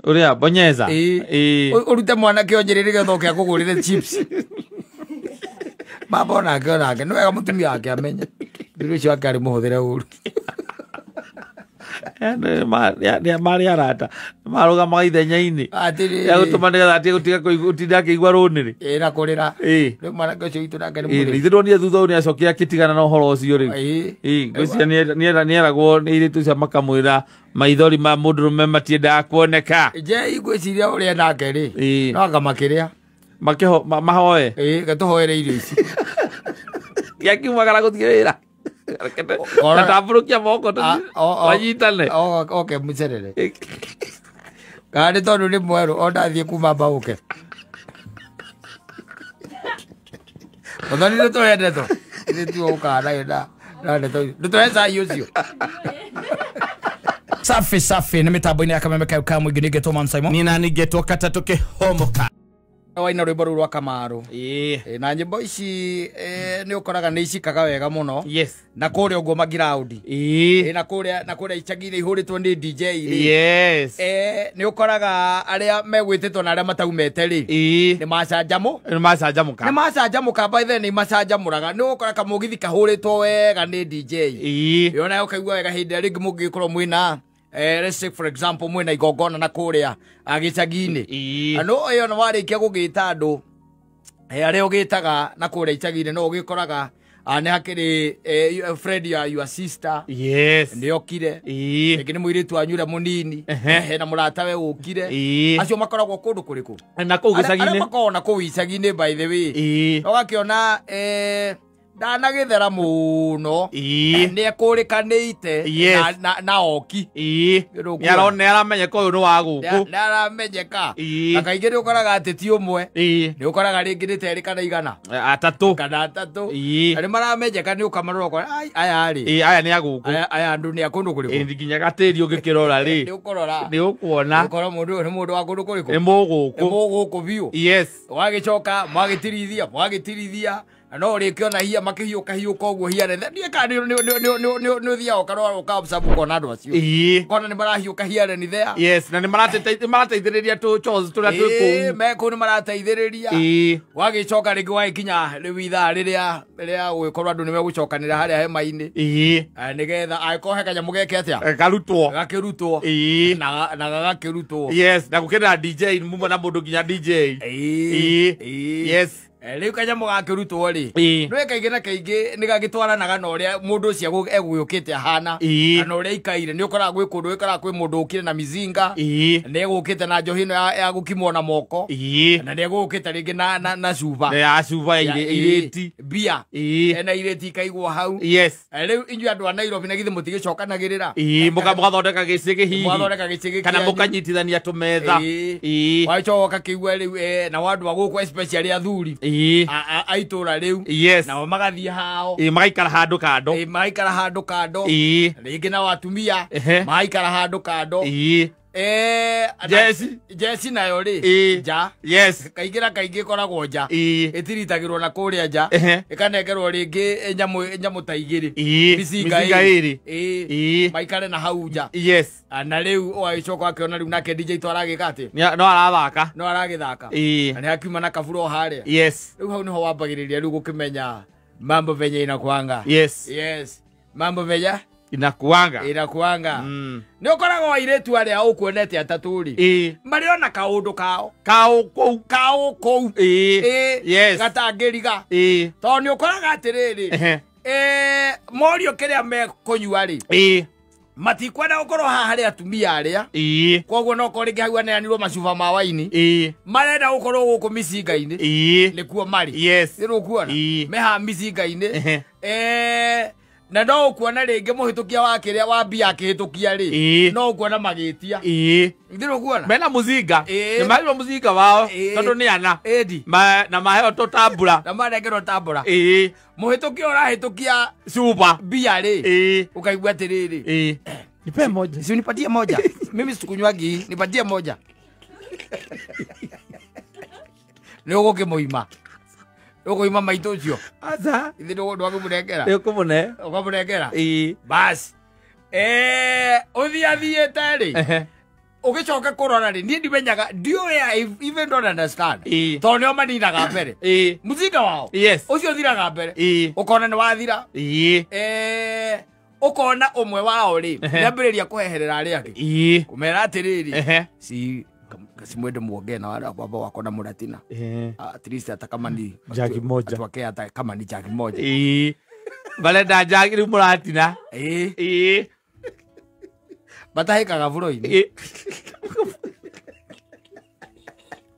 Ũrĩa bonyeza. Ĩĩ. Ĩĩ. Ũrute mwanake o njĩrĩ nĩgetha oke akũgũrĩre chips. Baba onake onake nĩ wega mũtumia wake amenye thuri ũcio wake arĩ mũhũthĩre ũru. Marĩ arata marũgamaga ithenya-inĩ Atĩrĩrĩ. ya gũtũma nĩgetha atige gũtiga gũtinda akĩigua rũnĩrĩ. Ĩĩ, na kũrĩra. Ĩĩ. Rĩu mwanake ũcio witũ nake nĩ Ĩĩ, mũrĩmi. ithe ndonire thutha ũyũ nĩacokire akĩtigana na ũhoro ũcio rĩu. Ĩĩ. Ĩĩ, ngwĩciria nĩeragwo nĩ airĩtu acio makamwĩra maithori ma mũndũrũme matiendaga kuoneka. Njei ngwĩciria ũrĩa nake rĩ Ĩĩ. no anga makĩrĩa. Makĩho mahoe. Ĩĩ, gatũhoere irio ici. Gĩakiumagara gũthiĩ wĩra. Ora- Natambũrũkia moko wanyitane. Oke mũcerere kana nĩ tondũ nĩ mwerũ ona thiĩ kuma mbaũke. Mũthoni nĩ tũhe ndeto nĩ tuo ũkaga nayo na ndeto nĩ tũhe cai ũcio. Safi safi nĩ mĩtambo-inĩ ya kameme kau ka mũingĩ nĩngetwo Man Simon. Nina ningetwo katatũ kĩhomoka. Waina rwĩmbo rũu rwa Kamaru. Ĩĩ. Ĩ, na nyĩmbo ici nĩ ũkoraga nĩ icikaga wega mũno Yes. na kũrĩa ũguo magiraũndi. Ĩĩ. Ĩ, na kũrĩa icagi-inĩ ihũrĩtwo nĩ DJ rĩ. Yes. Nĩ ũkoraga arĩa megwĩtĩtwo na arĩa mataumĩte rĩ Ĩĩ. nĩ macanjamũ Nĩ macanjamũka. nĩ macanjamũka by then nĩ macanjamũraga nĩ ũgũkora kamũgithi kahũrĩtwo wega nĩ DJ. Ĩĩ. Ĩ, ona ũkaigua wega hĩndĩ ĩrĩa rĩngĩ mũngĩkorwo mwĩna let's say for example mwĩna igongona na kũrĩa gĩcagi-inĩ. Ĩĩ. No ĩyo nĩ warĩkia gũgĩta andũ arĩa ũgĩtaga na kũrĩa icagi-inĩ no ũgĩkoraga nĩ hakĩrĩ friend ya your sister Yes. nĩ okire. Ĩĩ. Rĩngĩ nĩ mũirĩtu wanyu ũrĩa mũnini hena mũratawe ũkire. Ĩĩ. Acio makoragwo kũndũ kũrĩkũ? Na kũu Arĩa gĩcagi-inĩ. makoragwo na kũu icagi-inĩ by the way. Ĩĩ. Ũgakĩona ndanagĩthera mũno Ĩĩ. nĩ ekũrĩkanĩte Yes. na oki. Ĩĩ. Nĩ Nĩ nĩ aramenyeka ũyũ nĩ wa gũkũ. Nĩ aramenyeka. Ĩĩ. Na kaingĩ nĩ ũkoraga atĩ ti ũmwe, Ĩĩ. nĩ ũkoraga rĩngĩ nĩ terĩ kana 100 Atatũ. kana 3. Ĩĩ. Na nĩ maramenyeka nĩ ũkamarora ũkona "Ai, aya rĩ Ĩĩ, aya nĩ a gũkũ. aya andũ nĩ a kũndũ kũrĩkũ?" Ĩĩ, nginya gatĩri ũngĩkĩrora rĩ Nĩ ũkũrora nĩ ũkuona ũkora mũndũ ũyũ nĩ mũndũ wa kũndũ kũrĩkũ. Nĩ mũgũkũ. Nĩ mũgũkũ biũ. Yes. Wagĩcoka mwagĩtirithia mwagĩtirithia na no ũrĩkĩona hia makĩhiũka hiũka ũguo hia niĩ kana nĩ ũthiaga ũkarora ũka ũkona andũ acio Ĩĩ. ũkona nĩ marahiũka here and there. Yes, na nĩ marateithĩrĩria tũ chores tũrĩa twĩ Ĩĩ, kũu. me kũu nĩ marateithĩrĩria. Ĩĩ. Wagĩcoka rĩngĩ wagĩkinya rĩu ithaa rĩrĩa rĩa gũgĩkorwo andũ nĩ megũcokanĩra harĩa hema-inĩ. Ĩĩ. Nĩgetha angĩkorwo he kanyamũ geke atĩa Karutwo. gakĩrutwo. Ĩĩ. Na gagakĩrutwo. Yes, na gũkĩrĩ na DJ mumwe na mũndũ nginya DJ. Ĩĩ. Ĩĩ. Ĩĩ. Yes. Rĩu kanyamũ gakĩrutwo rĩ Ĩĩ. nĩ kaingĩ na kaingĩ nĩ gagĩtwaranaga na ũrĩa mũndũ ũcio egũgĩũkĩte ahana Ĩĩ. kana ũrĩa aikaire. Nĩ ũkoraga gwĩ kũndũ wĩkoraga kwĩ mũndũ ũkire na mizinga, Ĩĩ. nĩ egũkĩte na njohi ĩno ya gũkimwo na moko, Ĩĩ. na nĩ egũkĩte rĩngĩ na cuba Na ya cuba Ya- irĩti. Mbia. Ĩĩ. Ena irĩti ikaigwo hau. Yes. Rĩu inyuĩ andũ a Nairobi na githĩ mũtigĩcokanagĩrĩra? Ĩĩ, mũgathondeka gĩcĩgĩ hihi. Mũgathondeka gĩcĩgĩ Kana kĩanyu. mũkanyitithania tũmetha. Ĩĩ. Ĩĩ. Wagĩcoka ũgakĩigua rĩu nao andũ a gũkũ especially athuri Ĩĩ. a itũra rĩu Yes. nao magathiĩ hao. Ĩĩ, magaikara handũ kando. Ĩĩ, magaikara handũ kando. Ĩĩ. Rĩngĩ nao atumia magaikara handũ kando. Ĩĩ. Jeci. Jeci nayo rĩ Ĩĩ. nja. Yes. Kaingĩ na kaingĩ ĩkoragwo nja. Ĩĩ. Ĩtiritagĩrwo na kũrĩa nja. Ĩkanengerwo rĩngĩ nyamũ ta igĩrĩ. Ĩĩ. Mĩcinga Mĩcinga ĩrĩ. ĩrĩ. Ĩĩ. Ĩĩ. Maikare na hau nja. Yes. Na rĩu ũgagĩcoka ũgakĩona rĩu nake DJ to aragĩka atĩ No arathaka. no aragĩthaka. Ĩĩ. Na nĩ akiuma na kabura o harĩa. Yes. Rĩu hau nĩho wambagĩrĩria rĩu gũkĩmenya mambo venye inakuanga. Yes. Yes, mambo venye Inakuanga. Inakuanga. Nĩ ũkoragwo airĩtu arĩa ũkuonete atatũ rĩ Ĩĩ. marĩ ona kaũndũ kao Kao kũu. Kao kũu. Ĩĩ. Ĩĩ. Yes. Gatangĩriga Ĩĩ. tondũ nĩ ũkoraga atĩrĩrĩ morio kĩrĩa mekũnyua rĩ Ĩĩ. matikwenda gũkorwo haha harĩ atumia arĩa. Ĩĩ. Koguo no korwo rĩngĩ hau aneanirwo macuba ma waini Ĩĩ. marenda gũkorwo gũkũ mĩcinga-inĩ. Ĩĩ. Nĩkuo marĩ. Yes. Nĩ ũkuona Ĩĩ. meha mĩcinga-inĩ. Na no ũkuona rĩngĩ mũhĩtũkia wa kĩrĩa wa mbia akĩhĩtũkia rĩ Ĩĩ. no ũkuona magĩtia. Ĩĩ. Nĩ ũkuona Mena mũcinga. Ĩĩ. Nĩ maheirwo mũcinga wao Ĩĩ. tondũ nĩ ana. Ĩndi. Na maheo tũtambura. Na manengerwo tambũra. Ĩĩ. Mũhĩtũkia ũrahĩtũkia Cuba. mbia rĩ Ĩĩ. ũkaigua atĩrĩrĩ, Ĩĩ. Nipe moja. Si unipatie moja, mimi sikunywagi, nipatie moja. Nĩ ũgũkĩmũima ũkũima maitũ ũcio. Aca. Ithe ndwakĩmũnengera. Nĩ ũkũmũne. Ũkamũnengera. Ĩĩ. Basi ũthiĩ athiĩte rĩ Ũgĩcoka kũrora rĩ, niĩ ndimenyaga, ndiũĩ, I even don't understand. Tondũ nĩo maninaga mbere. Mũcinga wao. Yes. Ũcio ũthiraga mbere. Ũkona nĩ wathira. Ũkona ũmwe wao rĩ, nĩambĩrĩria kũheherera arĩa angĩ. Kũmera atĩrĩrĩ, si simwende muongee na wale ambao wako na muratina. At least hata kama ni jagi moja. Atuwake hata kama ni jagi moja. Barenda jagi rĩu mũratina. Matahĩkaga buro-inĩ.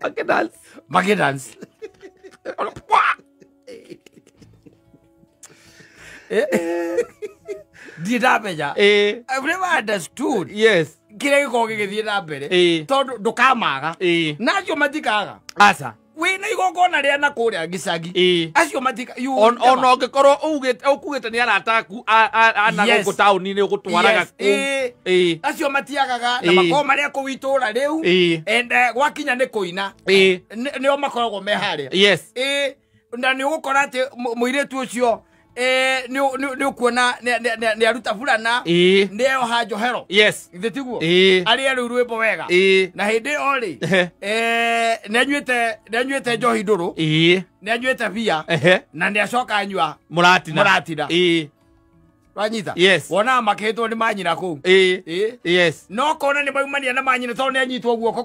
Makĩdance. Makĩdance. Ndirĩ ndamenya. I've never understood. Yes. Kĩrĩa gĩkoragwo gĩgĩthiĩ na mbere. Tondũ ndũkamaga. Na acio matikaga. Aca. Wĩna igongona rĩa na kũrĩa gĩcagi. Acio matika. Ona ũngĩkorwo ũkugĩte nĩ arata aku ana gũkũ taũni-inĩ ũgũtwaraga kũu. Acio matiagaga na makoragwo marĩ a kũu itũũra rĩu. And gwakinya nĩ kũina. Nĩo makoragwo me harĩa. Yes. Na nĩ ũgũkora atĩ mũirĩtu ũcio nĩ ũkuona nĩ aruta burana, nĩ eyoha njohero. Yes. Githĩ tiguo? Arĩe rĩu rwĩmbo wega. Na hĩndĩ ĩyo rĩ, nĩ anyuĩte njohi ndũrũ, nĩ anyuĩte bia, na nĩ acoka anyua mũratina. Mũratina. Wanyita? Yes. Wonaga makĩhĩtwo nĩ manyina kũu. Yes. No kona nĩ maumania na manyina tondũ nĩ anyitwo guoko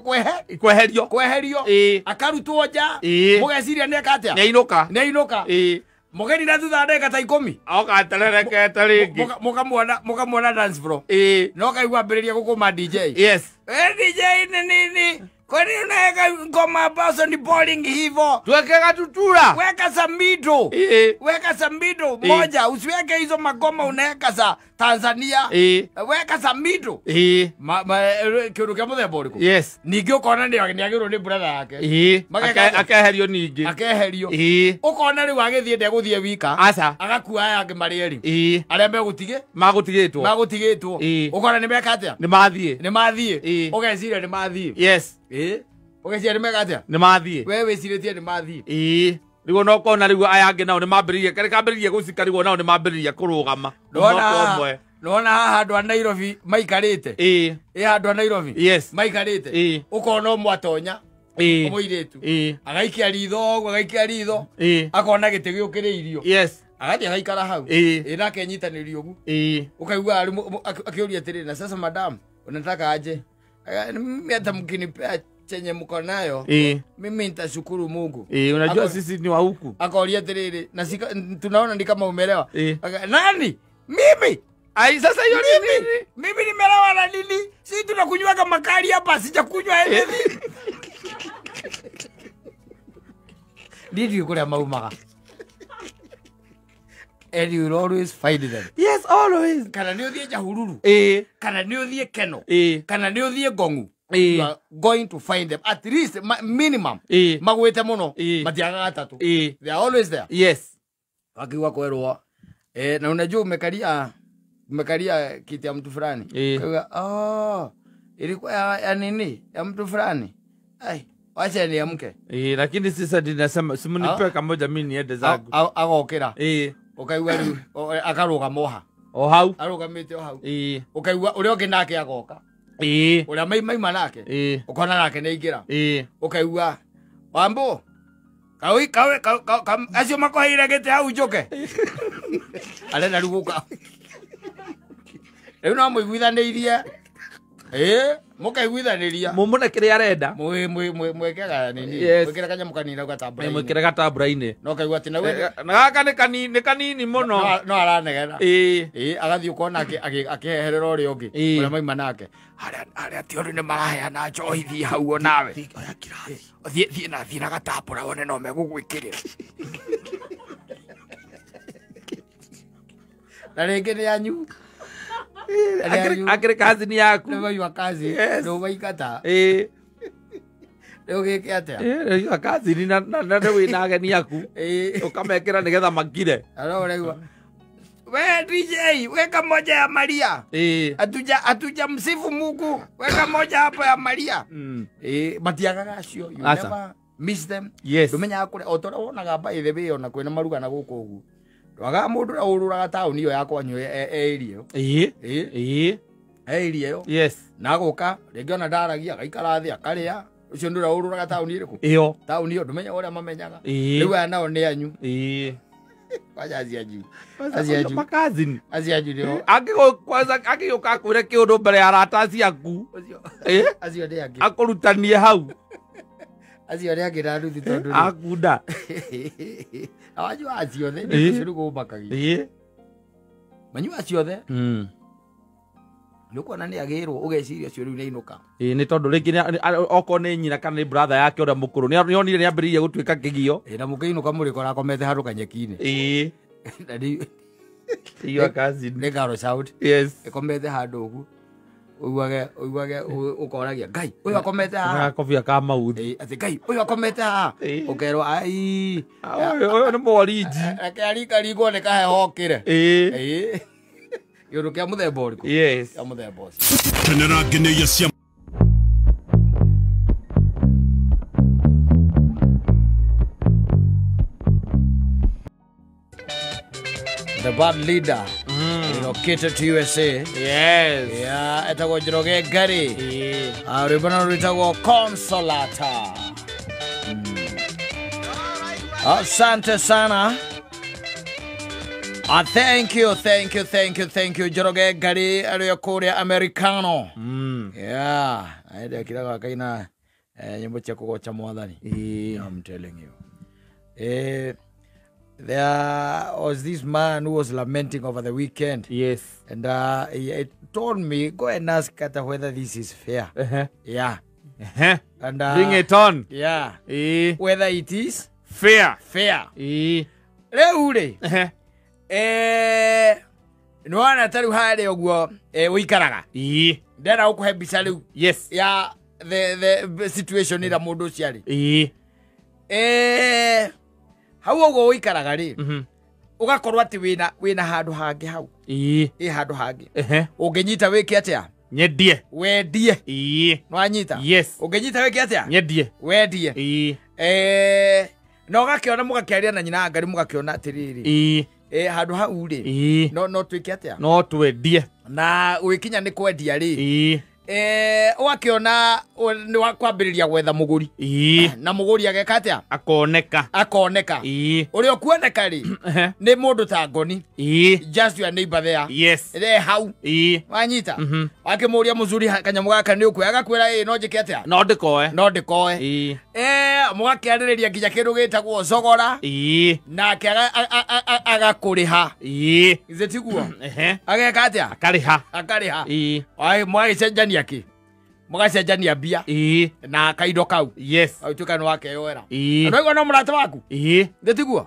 kweherio. Kweherio. Akarutwo nja. Mũgeciria nĩ eka atĩa? Nĩ ainũka. Nĩ ainũka. Mũgeni na thutha wa ndagĩka ta 10. Oka atererekete rĩngĩ. Mũkamwona dance floor. No kaigua ambĩrĩria gũkũma DJ. Yes. DJ ni nini? Kwani unaweka ngoma ambazo ni boring hivyo? Tuweke gatutura. Weka samido. Weka samido moja, usiweke hizo magoma unaweka za Tanzania. Weka samido. Kĩndũ kĩa mũthemba ũrĩkũ? Yes. Ningĩ ũkona nĩ agĩrwo nĩ brother yake. Akeherio ningĩ. Akeherio. Ũkona rĩu agĩthiĩ ndegũthiĩ wika. Aca. Agakua aya angĩ marĩ erĩ. Arĩa megũtige? Magũtigĩtwo. Magũtigĩtwo. Ũkona nĩ meka atĩa? Nĩ mathiĩ. Nĩ mathiĩ. Ũgeciria nĩ mathiĩ. Yes. Ũgeciria nĩ meka atĩa? Nĩ mathiĩ. We wĩcirĩtie nĩ mathiĩ. Rĩu ona ũkona rĩu aya angĩ nao nĩ mambĩrĩria, karĩ kambĩrĩria gũcika rĩu nao nĩ mambĩrĩria kũrũgama. Nĩwona haha andũ a Nairobi maikarĩte. Ĩ handũ a Nairobi. Yes. Maikarĩte. Ũkona ũmwe atonya. Mũirĩtu. Agaikia ritho ũguo, agaikia ritho. Akona gĩtĩ gĩũkĩrĩirio. Yes. Agathiĩ agaikara hau. Nake enyitanĩrio ũguo. Ũkaigua akĩũria atĩrĩrĩ, na sasa madam, unataka aje? Mimi hata mkinipea chenye mko nayo, mimi nitashukuru Mungu. Unajua sisi ni wa huku. Akaoria atĩrĩrĩ, na tunaona ni kama umelewa. Nani? Mimi? Ai, sasa hiyo ni nini? Mimi nimelewa na nini? Sisi tunakunywa kama makali hapa, sijakunywa anything. Ndidi kule maumaga. And you will always find them. Yes, always. Kana nĩ ũthiĩ Nyahururu. Kana nĩ ũthiĩ Keno. Kana nĩ ũthiĩ Ngong'u. You are going to find them. At least minimum. Magwĩte mũno. Matiagaga atatũ. They are always there. Yes. Wakiuga kwerwo. Na unajua umekalia kiti ya mtu fulani. Kauga, oh, ilikuwa ya nini? Ya mtu fulani. Ai, wacha niamke. Lakini sasa ninasema simunipe kamoja mimi niende zangu. Agokĩra. Ũkaigua rĩu akarũgama oha. O hau. Arũgamĩte o hau. Ũkaigua ũrĩa ũngĩ nake agoka. Ũrĩa maima nake. Ũkona nake nĩ aingĩra. Ũkaigua Wambo. Kawi kawe acio makoheire gĩtĩ hau njũke. Arenda rĩu gũka. Rĩu no mũiguithanĩirie. Mũkaiguithanĩria. Mũmũne kĩrĩa arenda. Mwĩkĩraga nini? Mwĩkĩra kanyamũ kanini hau gatambura-inĩ. Mwĩkĩra gatambura-inĩ. No kaigua atĩ nawe na gaka nĩ kanini mũno. No aranegena. Agathiĩ ũkona akĩheherera ũrĩa ũngĩ. Ũrĩa maima nake. Harĩa ti ũndũ nĩ maraheana njohi thiĩ hau o nawe. Oya kirathi. Thiĩ na gatambura wone no megũgwĩkĩrĩra. Na rĩngĩ nĩ anyu. Akĩrĩ kazini yaku. Nĩ maima kazi. Nĩ maikata. Rĩu gĩke atĩa? Rĩu kazini na nĩ wĩna ageni aku. Ũkamekĩra nĩgetha makire. Aro ũraigua. We DJ, weka moja ya Maria. Atuja msifu Mungu, weka moja hapo ya Maria. Matiagaga acio. You never miss them. Yes. Ndũmenyaga kũrĩa o ta ũrĩa wonaga by the way ona kwĩna maruga na gũkũ ũguo. Ndwagaga mũndũ ũrĩa ũrũraga taũni ĩyo ya kwanyu area. Area ĩyo. Yes. Na agoka rĩngĩ ona ndaragia agaikara thĩ akarĩa ũcio nĩ ũrĩa ũrũraga taũni ĩrĩkũ Ĩyo. Taũni ĩyo ndũmenyaga ũrĩa mamenyaga. Ĩĩ. Rĩu aya nao nĩ anyu. Ĩĩ. Kwanja acio anyu. Acio anyu. Makazini. Acio anyu nĩo. Angĩgũkwaza angĩgũka akwĩre kĩũndũ mbere ya arata ciaku. Acio nĩ angĩ. Akũrutanie hau. Acio nĩ angĩ na nuthu tondũ rĩ. Akunda. Awanyuaga ciothe nĩ ũcio nĩguo ũmakagia. Ĩĩ. Manyuaga ciothe. Nĩ ũkuona nĩ agĩrwo ũgeciria ũcio rĩu nĩ ainũka. Ĩĩ nĩ tondũ rĩngĩ okorwo nĩ nyina kana nĩ brother yake ũrĩa mũkũrũ nĩ onire nĩ ambĩrĩirie gũtuĩka kĩgio. Ĩĩ na mũkĩinũka mũrĩkora akomete handũ kanyeki-inĩ. Ĩĩ. Na rĩu Your cousin. Nĩ Garo Sound. Yes. Ĩkomete handũ ũguo. Ũiguage ũkoragia Ngai ũyũ akomete haha. Gakobia ka mauthi. Atĩ Ngai ũyũ akomete haha. Ũkerwo ai. Ũyũ nĩ mwarinji. Reke arikaringwo nĩ kaheho okĩre. Ĩĩ. Ĩĩ. Kĩũndũ kĩa mũthemba ũrĩkũ? Yes. Kĩa mũthemba ũcio. Kenera ngeneia cia The bad leader relocated to USA. Yes. Yeah, etagwo Njoroge Ngari. Rwĩmbo no rwĩtagwo Consolata. Asante sana. Thank you, thank you, thank you, thank you. Njoroge Ngari arĩ kũrĩa Americano. Yeah, aende kiraga kaina nyimbo cia kũgoca mwathani. I'm telling you. There was this man who was lamenting over the weekend. Yes. And he told me, go and ask Kata whether this is fair. Yeah. And, bring it on. Yeah. Whether it is fair. Fair. Rĩu rĩ. Nĩwona ta rĩu harĩa ũguo ũikaraga. Ndĩrenda gũkũhe mbica rĩu. Yes. Ya the situation ĩrĩa mũndũ ũcio arĩ. Hau ũguo ũikaraga rĩ ũgakorwo atĩ wĩna handũ hangĩ hau. Ĩĩ. Ĩ handũ hangĩ. Ũngĩnyita wĩke atĩa? Nyendie. Wendie. Ĩĩ. Nĩwanyita? Yes. Ũngĩnyita wĩke atĩa? Nyendie. Wendie. Ĩĩ. Na ũgakĩona mũgakĩaria na nyina Ngari mũgakĩona atĩrĩrĩ. Ĩĩ. Handũ hau rĩ. Ĩĩ. No twĩke atĩa? No twendie. Na gwĩkinya nĩ kwendia rĩ. Ĩĩ. Ũgakĩona nĩ wakwambĩrĩria gwetha mũgũri. Ĩĩ. Na mũgũri ageka atĩa? Akoneka. Akoneka. Ĩĩ. Ũrĩa ũkuoneka rĩ nĩ mũndũ ta Ngoni. Ĩĩ. Just your neighbor there. Yes. Re hau. Ĩĩ. Wanyita? Wakĩmũria mũzuri kanyamũ gaka nĩ ũkuoya agakwĩra ĩĩ no njĩke atĩa? No ndĩkoe. No ndĩkoe. Ĩĩ. Mũgakĩarĩrĩria nginya kĩndũ gĩtagwo thogora. Ĩĩ. Nake agakũrĩha. Ĩĩ. Githĩ tiguo? Ageka atĩa? Akarĩha. Akarĩha. Ĩĩ. Mũgagĩcenjania kĩ? Mũgacenjania mbia. Ĩĩ. Na kaindo kau. Yes. Agĩtuĩka nĩ wakeyoera. Ĩĩ. Na ũigua no mũrata waku? Ĩĩ. Githĩ tiguo?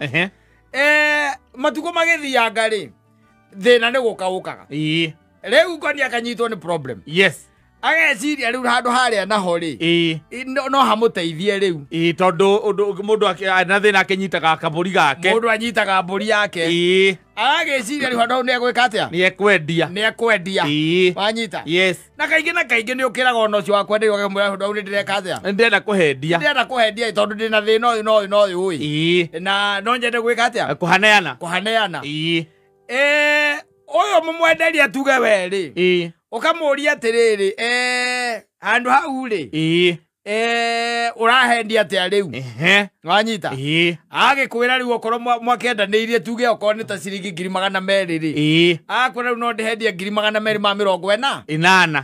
Matukũ magĩthianga rĩ thĩna nĩ gũka ũkaga. Ĩĩ. Rĩu Ngoni akanyitwo nĩ problem. Yes. Ageciria rĩu handũ harĩa naho rĩ. Ĩĩ. No hamũteithie rĩu. Ĩĩ tondũ mũndũ na thĩna akĩnyitaga kabũri gake. Mũndũ anyitaga mbũri yake. Ĩĩ. Agagĩciria rĩu handũ hau nĩ egwĩka atĩa? Nĩ ekwendia. Nĩ ekwendia. Ĩĩ. Wanyita? Yes. Na kaingĩ na kaingĩ nĩ ũkĩraga ona ũcio wa kwenderio ũkamwĩra handũ hau nĩ ndĩreka atĩa? Nĩ ndĩrenda kũhendia. Ndĩrenda kũhendia tondũ ndĩna thĩna ũyũ na ũyũ na ũyũ ĩ. Ĩĩ. Na no nyende gwĩka atĩa? Kũhaneana. Kũhaneana. Ĩĩ. Ũyũ mũmwenderia tuge we rĩ. Ĩĩ. Ũkamũria atĩrĩrĩ, handũ hau rĩ. Ĩĩ. Ũrahendia atĩa rĩu? Wanyita? Ĩĩ. Agĩkwĩra rĩu okorwo mwakĩendanĩirie tuge okorwo nĩ ta ciringi 200,000 rĩ. Ĩĩ. Agakwĩra rĩu no ndĩhendie 248. Ĩnana.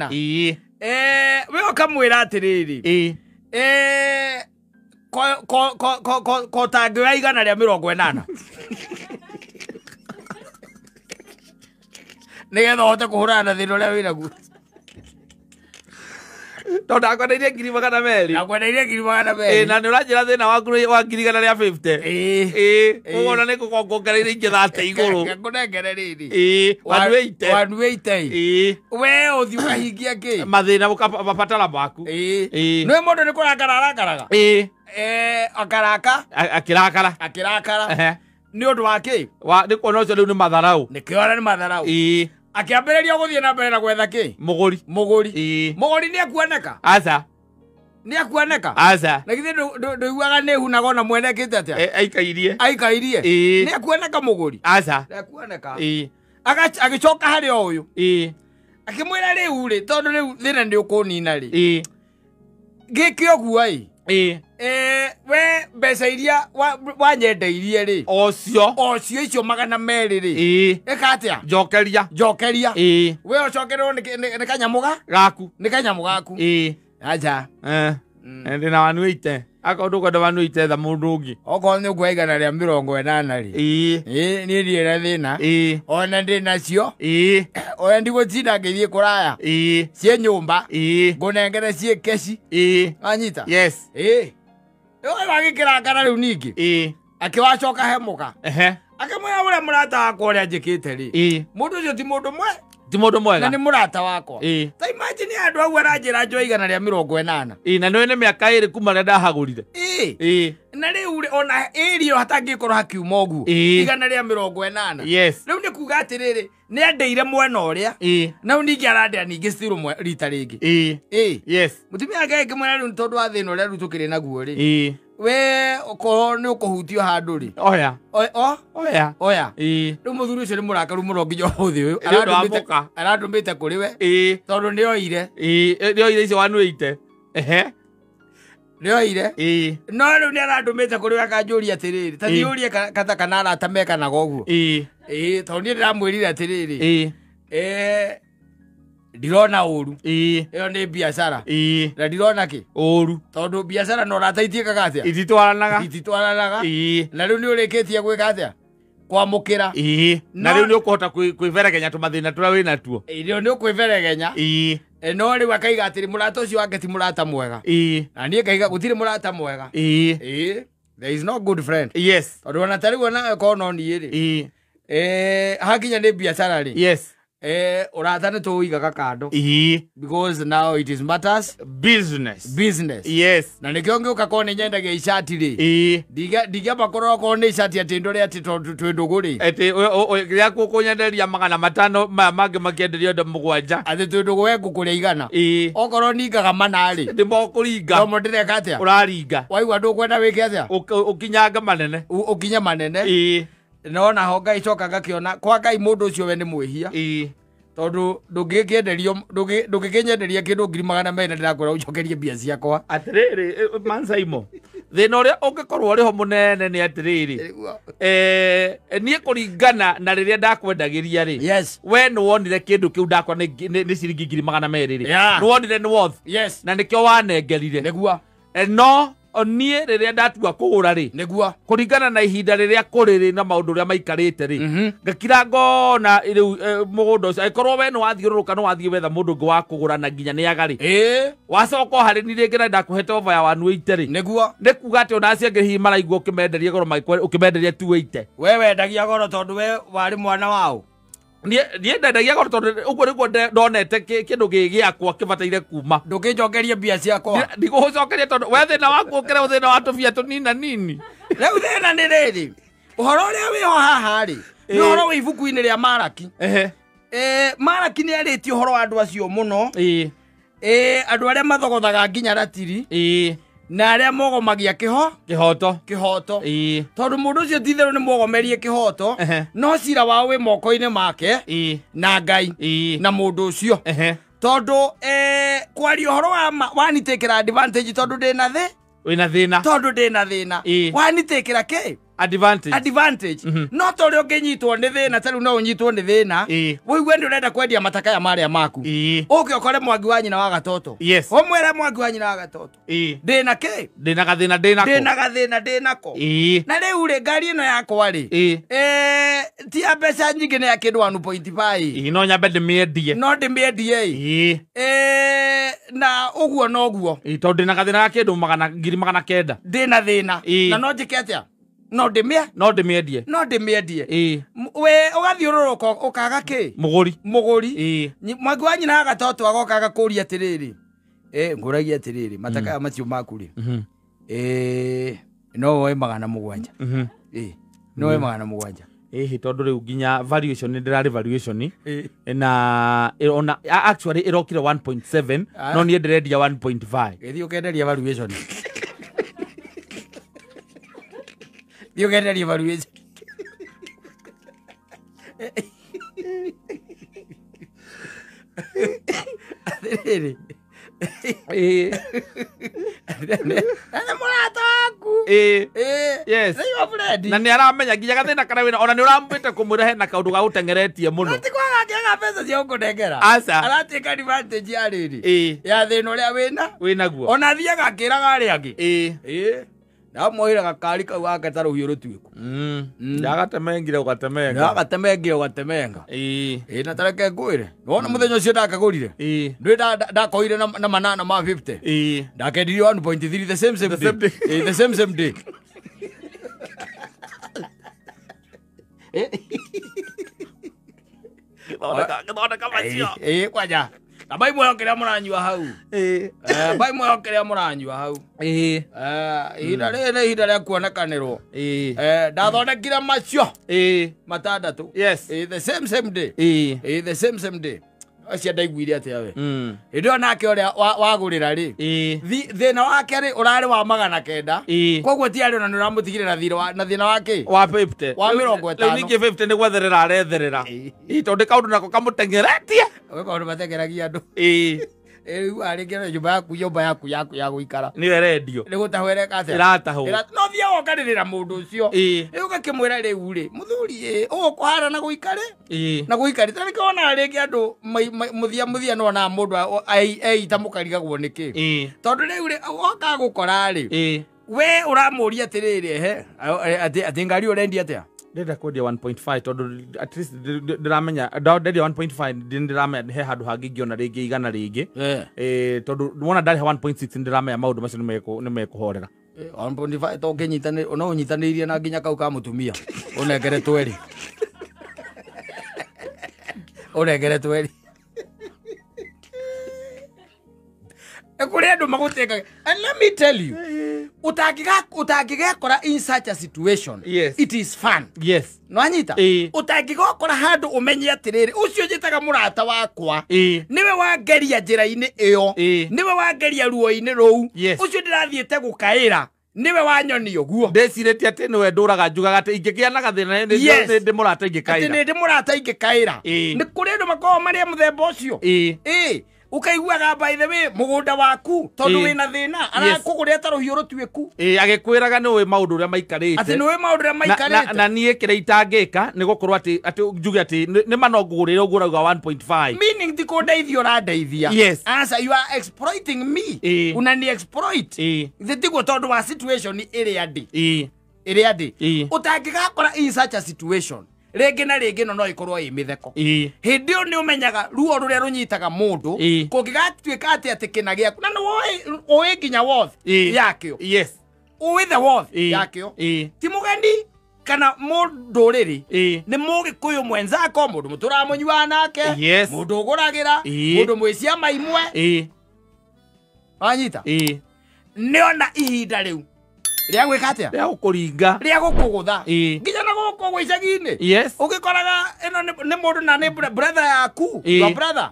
Ĩĩ. Ĩĩ. We ũkamwĩra atĩrĩrĩ. Ĩĩ. Ko tangĩoya 180. Nĩgetha ũhote kũhũrana na thĩna ũrĩa wĩnaguo. Tondũ akwendeirie 200,000. Akwendeirie 200,000. Ĩĩ, na nĩ ũranjĩra thĩna waku wa 150. Ĩĩ. Ĩĩ. Koguo ona nĩ ngũkuongereire ingĩ 30 igũrũ. Ngũnengere rĩrĩ. Ĩĩ. 180. 180. Ĩĩ. We ũthiĩ ũkahingia kĩ? Mathĩna mabatara maku. Ĩĩ. Ĩĩ. Nĩ mũndũ nĩ kũrakara arakaraga? Ĩĩ. Akaraka. Akĩrakara. Akĩrakara. Nĩ ũndũ wa kĩ? Nĩ kuona ũcio rĩu nĩ matharau. Nĩkĩo ona nĩ matharau. Ĩĩ. Akĩambĩrĩria gũthiĩ na mbere na gwetha kĩ? Mũgũri. Mũgũri. Ĩĩ. Mũgũri nĩ ekuoneka? Aca. Nĩ ekuoneka? Aca. Na githĩ ndũiguaga nĩ hunaga ona mwene ekĩte atĩa? Aikairie. Aikairie. Ĩĩ. Nĩ ekuoneka mũgũri? Aca. Nĩ ekuoneka. Ĩĩ. Agĩcoka harĩ o ũyũ. Ĩĩ. Akĩmwĩra rĩu rĩ tondũ rĩu thĩna nĩ ũkũnina rĩ. Ĩĩ. Gĩke ũguo ĩ. Ĩĩ. We mbeca iria wanyendeirie rĩ. Ocio. Ocio icio 200 rĩ. Ĩĩ. Ĩka atĩa? Njokeria. Njokeria. Ĩĩ. We ũcokererwo nĩ kanyamũ ga? Gaku. Nĩ kanyamũ gaku. Ĩĩ. Aja. Ndĩna 180. Akorwo ndũkwenda 180 etha mũndũ ũngĩ. Okorwo nĩ ũkuoya 180 rĩ. Ĩĩ. Ĩĩ niĩ ndirĩ na thĩna. Ĩĩ. Ona ndĩ nacio. Ĩĩ. Ona ndigũtinda ngĩthiĩ kũraya. Ĩĩ. Ciĩ nyũmba. Ĩĩ. Ngũnengere ciĩ keci. Ĩĩ. Wanyita? Yes. Ĩĩ. Rĩu wagĩkĩrakara rĩu ningĩ. Ĩĩ. Akĩwacoka he mũka. Ehe. Akĩmwĩra ũrĩa mũrata wakwa ũrĩa njĩkĩte rĩ. Ĩĩ. Mũndũ ũcio ti mũndũ mwe. Ti mũndũ mwega. Na nĩ mũrata wakwa. Ĩĩ. Ta imagine andũ au aranjĩra njoe 180. Ĩĩ na nĩũĩ nĩ mĩaka 2 kuma rĩrĩa ndahagũrire. Ĩĩ. Ĩĩ. Na rĩu rĩ ona ĩrĩ ĩyo hatangĩkorwo hakiuma ũguo. Ĩĩ. 180. Yes. Rĩu nĩ kuga atĩrĩrĩ nĩ andeire mwena ũrĩa. Ĩĩ. Na rĩu ningĩ arandĩa ningĩ still rita rĩngĩ. Ĩĩ. Ĩĩ. Yes. Mũtumia wake akĩmwĩra rĩu tondũ wa thĩna ũrĩa rĩu tũkĩrĩ naguo rĩ. Ĩĩ. We okorwo nĩ ũkũhutio handũ rĩ. Oya. Oya. Oya. Ĩĩ. Rĩu mũthuri ũcio nĩ mũrakaru mũno nginya ũmũthĩ ũyũ. Nĩ ũndũ wa mũka. Arandũmĩte kũrĩ we. Ĩĩ. Tondũ nĩ oire. Ĩĩ. Nĩ oire icio 180. Ehe. Nĩ oire. Ĩĩ. No rĩu nĩ arandũmĩte kũrĩ we akanjũria atĩrĩrĩ. Ta thiĩ ũrie kana arata mekanaga ũguo. Ĩĩ. Ĩĩ tondũ niĩ ndĩramwĩrire atĩrĩrĩ. Ĩĩ. Ndirona ũru. Ĩĩ. Ĩyo nĩ biacara. Ĩĩ. Na ndirona kĩ? Ũru. Tondũ biacara na ũrata itiĩkaga atĩa? Ititwaranaga. Ititwaranaga. Ĩĩ. Na rĩu nĩ ũrĩkĩtie gwĩka atĩa? Kwamũkĩra. Ĩĩ. Na rĩu nĩ ũkũhota kwĩberegenya tũmathĩna tũrĩa wĩ natuo. Ĩĩ rĩu nĩ ũkwĩberegenya. Ĩĩ. No rĩu akaiga atĩrĩ mũrata ũcio wake ti mũrata mwega. Ĩĩ. Na niĩ ngaiga gũtirĩ mũrata mwega. Ĩĩ. Ĩĩ. There is no good friend. Yes. Tondũ ona ta rĩu ona korwo no niĩ rĩ. Ĩĩ. Hakinya nĩ biacara rĩ. Yes. Ũrata nĩ tũũigaga kando. Ĩĩ. Because now it is matters business. Business. Yes. Na nĩkĩo ngĩũka korwo nĩ nyendagia icati rĩ. Ĩĩ. Ndingĩamba kũrora korwo nĩ icati atĩ ndore atĩ tondũ twĩ ndũgũ rĩ. Atĩ rĩrĩa kũnyenderia 500 maya mangĩ makĩenderio indo 7. Atĩ twĩ ndũgũ we ngũkũrĩa 100. Ĩĩ. Okorwo ningaga 4 rĩ. Ndĩmo kũringa. Nomo ndĩreka atĩa? Ũraringa. Waigua ndũkwenda wĩke atĩa? Ũkinyanga manene. Ũkinye manene. Ĩĩ. No na ho Ngai coka ngakĩona kwa Ngai mũndũ ũcio we nĩ mwĩhia. Ĩĩ. Tondũ ndũngĩkĩenderio ndũngĩkĩnyenderia kĩndũ 200,000 ndĩrakwĩra ũnjokerie mbia ciakwa. Atĩrĩrĩ Mansaimo. Thĩna ũrĩa ũngĩkorwo ũrĩ ho mũnene nĩ atĩrĩrĩ. Niĩ kũringana na rĩrĩa ndakwendagĩria rĩ. Yes. We nĩ wonire kĩndũ kĩu ndakwa nĩ ciringi 200,000 rĩ. Yeah. Nĩ wonire nĩ worth. Yes. Na nĩkĩo wanengerire. Nĩguo. No niĩ rĩrĩa ndatua kũgũra rĩ. Nĩguo. Kũringana na ihinda rĩrĩa kũrĩ rĩ na maũndũ ũrĩa maikarĩte rĩ. Ngakira ngona rĩu mũgũnda ũcio angĩkorwo we nĩ wathiũrũrũka nĩ wathiĩ wetha mũndũ ũngĩ wa kũgũra na nginya nĩ aga rĩ. Ĩĩ. Wacoka harĩ ni rĩngĩ na ndakũhete over ya 180 rĩ. Nĩguo. Nĩ kuga atĩ ona acio angĩ hihi maraigua ũkĩmenderia goro ũkĩmenderia 280. We wendagia goro tondũ we warĩ mwana wao. Niĩ ndendagia goro tondũ ũguo nĩguo ndonete kĩndũ gĩ gĩakwa kĩbataire kuma. Ndũkĩnjokerie mbia ciakwa. Ndigũgũcokeria tondũ we thĩna waku ũkĩre thĩna wa tũbia tũnina nini. Rĩu thĩna nĩ rĩrĩ. Ũhoro ũrĩa wĩho haha rĩ. Nĩ ũhoro wĩ ibuku-inĩ rĩa Maraki. Ehe. Maraki nĩ arĩtie ũhoro wa andũ acio mũno. Ĩĩ. Andũ arĩa mathogothaga nginya ratiri. Ĩĩ. Na arĩa mogomagia kĩhoto. Kĩhoto. Ĩĩ. Tondũ mũndũ ũcio ti itherũ nĩ mwogomerie kĩhoto. No cira wao wĩ moko-inĩ make. Ĩĩ. Na Ngai. Ĩĩ. Na mũndũ ũcio. Ehe. Tondũ kwaria ũhoro wa wanitakĩra advantage tondũ ndĩna thĩ. Wĩna thĩna. Tondũ ndĩna thĩna. Ĩĩ. Wanitakĩra kĩ? Advantage. Advantage. No ta ũrĩa ũngĩnyitwo nĩ thĩna ta rĩu no ũnyitwo nĩ thĩna. Ũigue nĩ ũrenda kwendia matakaya marĩa maku. Ũke ũkore mwangi wa nyina wa gatoto. Yes. Ũmwĩre mwangi wa nyina wa gatoto. Ĩĩ. Ndĩna kĩ? Ndĩna gathĩna ndĩnako. Ndĩna gathĩna ndĩnako. Ĩĩ. Na rĩu rĩ ngari ĩno yakwa rĩ. Ĩĩ. Ti ya mbeca nyingĩ nĩ ya kĩndũ 1.5. Ĩĩ no nyambe ndĩmĩendie. No ndĩmĩendie ĩ. Ĩĩ. Na ũguo noguo. Ĩĩ tondũ ndĩna gathĩna ga kĩndũ 900,000. Ndĩna thĩna. Na no njĩke atĩa? No ndĩmĩe. No ndĩmĩendie. No ndĩmĩendie. Ĩĩ. We ũgathiũrũrũka ũkaga kĩ? Mũgũri. Mũgũri. Ĩĩ. Mwangi wa nyina wa gatoto agoka agakũria atĩrĩrĩ. Ngũragia atĩrĩrĩ matakaya macio maku rĩ. No woe 700. Ĩĩ. No woe 700. Ĩhĩ tondũ rĩu nginya valuation nĩ ndĩrarĩ valuation na ona actually ĩrokire 1.7 no niĩ ndĩrendia 1.5. Gĩthiĩ ũkenderia valuation. You get any valuation. Atiriri. Na mũrata waku. Yes. Nĩ your friend. Na nĩ aramenya nginya gathĩna karĩa wĩna ona nĩ ũramwĩte kũmwĩra hena kaũndũ ga gũteng'eretie mũno. Ti kwaga angĩaga mbeca cia gũkũnengera. Aca. Aratĩka advantage ya rĩrĩ. Ya thĩna ũrĩa wĩna. Wĩnaguo. Ona athiaga akĩraga arĩa angĩ. Ndamwoire gakari kau gake ta rũhiũ rũtuĩku. Ndagatemengire ũgatemenga. Ndagatemengire ũgatemenga. Na tareke ngwĩre. Wona mũthenya ũcio ndakagũrire. Ndũĩ ndakoire na manana ma 50. Ndakendirio 1.3 the same same day. The same same day. Gĩthondeka macio. Kwanja. Na bai muoyo kĩrĩa mũranyua hau. Bai muoyo kĩrĩa mũranyua hau. Ihinda rĩrĩ nĩ ihinda rĩa kuonekanĩrwo. Ndathondekire macio. Matandatũ. Yes. The same same day. The same same day. Acio ndaiguire atĩa we. Hĩndĩ ĩyo nake ũrĩa wagũrĩra rĩ. Thĩna wake rĩ ũrarĩ wa 900. Koguo ti arĩ ona nĩ ũramũtigire na thirĩ wa na thĩna wake. Wa 50. Wa 50. Rĩu ningĩ 50 nĩ gwetherera aretherera. Tondũ kaũndũ nako kamũteng'eretie. Gwĩ kaũndũ mateng'eragia andũ. Rĩu arĩngĩ nyũmba yaku ya gũikara. Nĩyo ĩrendio. Nĩ gũtahwo ĩreka atĩa? Ĩratahwo. No thiaga ũkarĩrĩra mũndũ ũcio. Rĩu ũgakĩmwĩra rĩu rĩ, mũthuri ũũ kũhana na gũikare? Na gũikare. Ta nĩkĩo wonaga rĩngĩ andũ mũthia mũthia nĩwonaga mũndũ eita mũkarigagwo nĩkĩ. Tondũ rĩu rĩ, woka gũkora rĩ, we ũramũria atĩrĩrĩ, ehe, atĩ ngari ũrendia atĩa? Ndĩrenda kwendia 1.5 tondũ at least ndĩramenya ndendia 1.5 ndĩramenya he handũ hangĩ ingĩona rĩngĩ igana rĩngĩ. Tondũ wona ndarĩha 1.6 ndĩramenya maũndũ macio nĩ mekũhorera. 1.5 to ũngĩnyitanĩria no ũnyitanĩirie na nginya kau ka mũtumia ũnengere twerĩ. Ũnengere twerĩ. Kũrĩ andũ magũtĩkaga. And let me tell you, utangĩgekora in such a situation, yes. It is fun. Yes. Nĩwanyita? Utangĩgokora handũ ũmenye atĩrĩrĩ, ũcio njĩtaga mũrata wakwa, nĩwe wangeria njĩra-inĩ ĩyo, nĩwe wangeria ruo-inĩ rũu, ũcio ndĩrathiĩte gũkaĩra, nĩwe wanyonia ũguo. Ndecirĩtie atĩ nĩwe ndũraga njugaga atĩ ingĩgĩa na gathĩna nĩ ndĩ mũrata ingĩkaĩra. Atĩ nĩ ndĩ mũrata ingĩkaĩra. Nĩ kũrĩ andũ makoragwo marĩ a mũthemba ũcio. Ukaiguaga by the way mũgũnda waku tondũ wĩna thĩna arakũgũrĩra ta rũhiũ rũtuĩku. Agĩkwĩraga nĩ ũĩ maũndũ ũrĩa maikarĩte. Atĩ nĩ ũĩ maũndũ ũrĩa maikarĩte. Na niĩ kĩrĩa itangĩka nĩ gũkorwo atĩ njuge atĩ nĩ ma no ngũgũrĩre ũguo ũrauga 1.5. Meaning ti kũndeithia ũrandeithia. Yes. Answer, you are exploiting me. Unani exploit. Tiguo tondũ wa situation ĩrĩa ndĩ. Ĩrĩa ndĩ. Ũtangĩgakora in such a situation. Rĩngĩ na rĩngĩ no ĩkorwo ĩ mĩtheko. Hĩndĩ ĩyo nĩ ũmenyaga ruo rũrĩa rũnyitaga mũndũ kũngĩgatuĩka atĩ atĩ kĩna gĩaku na nĩ ũĩ nginya worth yakĩo. Yes. Ũĩ the worth yakĩo. Ti mũgeni kana mũndũrĩrĩ nĩ mũgĩkũyũ mwenzako, mũndũ mũtũraga mũnyuaga nake, mũndũ ũgũragĩra, mũndũ mwĩ ciama imwe. Wanyita? Nĩona ihinda rĩu rĩa gwĩka atĩa? Rĩa gũkũringa. Rĩa gũkũgũtha. Nginya na gũkũ gwa icagi-inĩ. Yes. Ũgĩkoraga ĩno nĩ mũndũ na nĩ brother yaku. Your brother.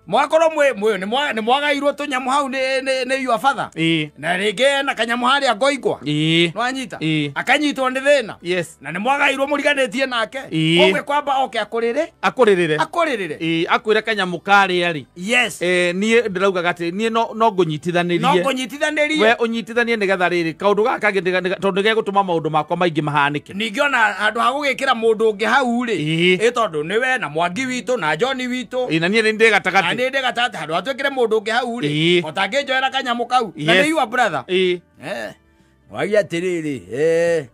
Mwakorwo mwĩ nĩ mwagairwo tũnyamũ hau nĩ your father. Na rĩngĩ ena kanyamũ harĩa ngoingwa. Nĩwanyita? Akanyitwo nĩ thĩna. Yes. Na nĩ mwagairwo mũriganĩtie nake. Koguo kwamba oke akũrĩre. Akũrĩrĩre. Akũrĩrĩre. Akwĩre kanyamũ karĩa rĩ. Yes. Niĩ ndĩraugaga atĩ niĩ no ngũnyitithanĩrie. No ngũnyitithanĩrie. We ũnyitithanie nĩgetha rĩrĩ kaũndũ gaka kangĩ tondũ nĩgegũtũma maũndũ makwa maingĩ mahanĩke. Ningĩ ona handũ ha gũgĩkĩra mũndũ ũngĩ hau rĩ. Tondũ nĩwe na Mwangi witũ na John witũ. Na niĩ nĩ ndĩ gatagatĩ. Nĩ ndĩ gatagatĩ handũ hatwĩkĩre mũndũ ũngĩ hau rĩ. Ũtangĩnjoera kanyamũ kau. Na nĩ your brother. Wagia atĩrĩrĩ,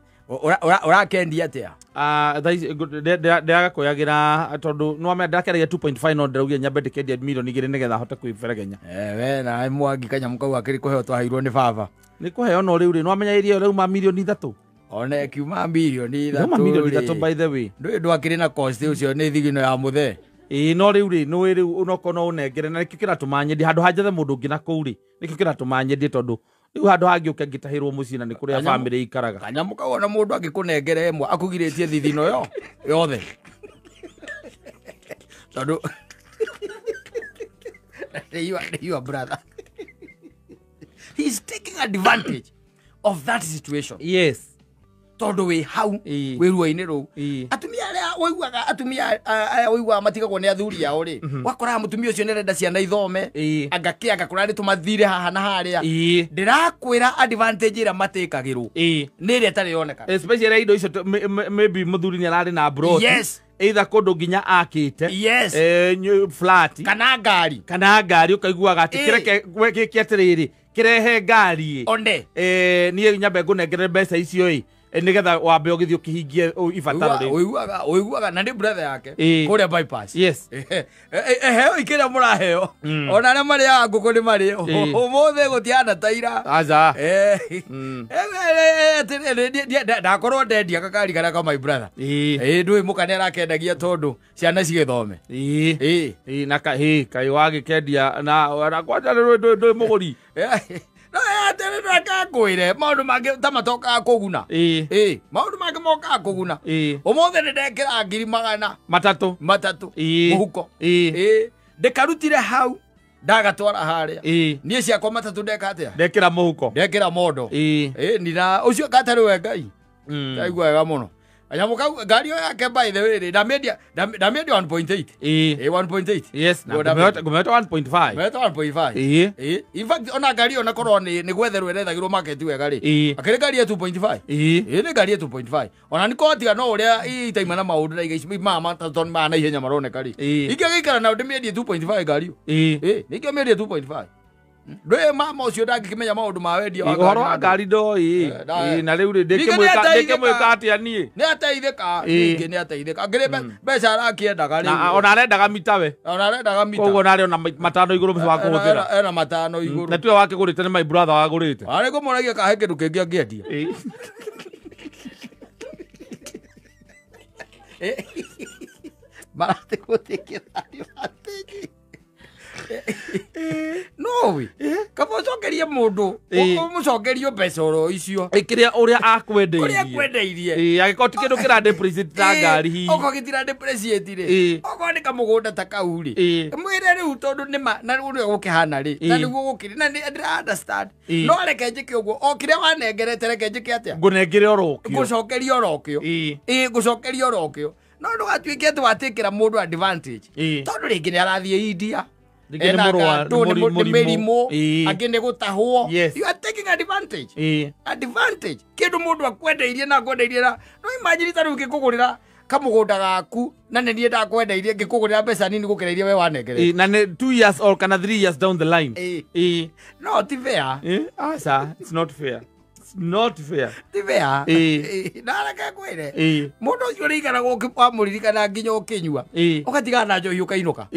ũrakendia atĩa? Thaa ici ndĩragakũyagĩra tondũ nĩwamenya ndĩrakĩaragia 2.5 no ndĩraugire nyambe ndĩkendia mirioni 2 nĩgetha hote kwĩberegenya. We na Mwangi kanyamũ kau akĩrĩ kũheo twaheirwo nĩ baba. Nĩ kũheo no rĩu rĩ nĩwamenya iria ĩrauma mirioni 3. Ona ĩkiuma mirioni 3. Ĩrauma mirioni 3 by the way. Ndũĩ ndwakĩrĩ na cost ũcio nĩ thigino ya mũthee. No rĩu rĩ nĩũĩ rĩu onokorwo no ũnengere na nĩkĩo kĩratũma nyendie handũ ha njethe mũndũ ũngĩ na kũu rĩ nĩkĩo kĩratũma nyendie tondũ rĩu handũ hangĩ ũke ngĩtahĩrwo mũciĩ na nĩ kũrĩa bamĩrĩ ikaraga. Kanyamũ kau ona mũndũ angĩkũnengera ĩmwe akũgirĩtie thithino yo yothe. Tondũ your brother. He is taking advantage of that situation. Yes. Tondũ wĩ hau wĩ ruo-inĩ rũu. Atumia arĩa Ũiguaga atumia aya ũiguaga matigagwo nĩ athuri ao rĩ. Wakoraga mũtumia ũcio nĩarenda ciana ithome. Angakĩ angakũra nĩ tũmathire haha na harĩa. Ndĩrakwĩra advantage ĩrĩa matĩkagĩrwo. Nĩ ĩrĩa ĩtarĩ yoneka. Especially indo icio maybe mũthuri nĩ ararĩ na abroad. Yes. Either kũndũ nginya akĩte. Yes. Flat. Kana ngari. Kana ngari ũkaiguaga atĩ kĩreke gĩke atĩrĩrĩ kĩrehe ngari. One. Niĩ nyambe ngũnengere mbeca icio ĩ. Nĩgetha wambe ũgĩthiĩ ũkĩhingie ibataro rĩu. Ũiguaga na nĩ brother yake kũrĩa bypass. Yes. Eheo ikĩrĩa mũraheo. Ona arĩa marĩaga ngũkũ nĩ marĩo. Ũmũthĩ gũtiana ta ira. Aca. Ndakorwo ndendia gakari karĩa ka my brother. Ndũĩ mũka nĩ arakendagia tondũ ciana cigĩthome. Na kaĩ wagĩkendia na kwanja ndũĩ mũgũri. No atĩrĩ maũndũ mangĩ ta matokaga kũguna. Maũndũ mangĩ mokaga kũguna. Ũmũthĩ nĩ ndekĩra ngiri magana matatũ mũhuko. Ndĩkarutire hau ndagatwara harĩa. Niĩ ciakwa matatũ ndeka atĩa? Ndekĩra mũhuko. Ndekĩra mondo. Nina ũcio gatarĩ we Ngai. Ndaigua wega mũno. Kanyamũ kau ngari ĩyo yake by the way rĩ ndamĩendia 1.8. 1.8. Yes, na ngũmĩhota 1.5. Ngũmĩhota 1.5. In fact ona ngari ĩyo nakorwo nĩ gwetherwo ĩrethagĩrwo market wega rĩ. Akĩrĩ ngari ya 2.5. Nĩ ngari ya 2.5. Ona nĩ kotiga no ũrĩa itaima na maũndũ na iga mama tondũ ma na ihenya maroneka rĩ. Ingĩgĩikara na ndĩmĩendie 2.5 ngari ĩyo. Ningĩmĩendie 2.5. Ndũĩ mama ũcio ndangĩkĩmenya maũndũ ma wendia wa ũhoro wa ngari ndoĩ. Na rĩu rĩ ndĩkĩmwĩka atĩa niĩ? Nĩ ateithĩka ningĩ nĩ ateithĩka. Angĩrĩ mbeca arakĩendaga rĩu. Ona arendaga mita we. Ona arendaga mita. Koguo narĩ ona matano igũrũ wa kũhũthĩra. Ena matano igũrũ. Na tiwe wakĩgũrĩte nĩ my brother wagũrĩte. Arĩ ngũmũragia kahe kĩndũ kĩngĩ angĩendia. Maratigũtĩkĩra advantage. No we. Kaba ũcokerie mũndũ, ũmũcokerie mbeca oro icio. Kĩrĩa ũrĩa akwendeirie. Ũrĩa akwendeirie. Angĩkorwo ti kĩndũ kĩra depreciate ta ngari hihi. Okorwo gĩtira depreciate rĩ. Okorwo nĩ kamũgũnda ta kau rĩ. Mwĩre rĩu tondũ nĩ ma na ũrĩa gũkĩhana rĩ. Na nĩguo gũkĩrĩ na ndĩra understand. No reke njĩke ũguo. O kĩrĩa wanengerete reke njĩke atĩa? Ngũnengere orokĩo. Ngũcokerie orokĩo. Ngũcokerie orokĩo. No ndũgatuĩke atĩ watĩkĩra mũndũ advantage. Tondũ rĩngĩ nĩ arathiĩ India. Mĩrimũ angĩ nĩ gũtahwo. You are taking advantage. Advantage. Kĩndũ mũndũ akwendeirie na akwendeirie na no imagine ta rĩu ngĩkũgũrĩra kamũgũnda gaku na nĩ niĩ ndakwendeirie ngĩkũgũrĩra mbeca nini gũkĩra iria we wanengerete. Na nĩ 2 years or kana 3 years down the line. No ti fair. Aca, it's not fair. It's not fair. Ti fair. Na reke ngwĩre. Mũndũ ũcio ũrĩikaraga wamũririkana nginya ũkĩnyua. Ũgatigana na njohi ũkainũka.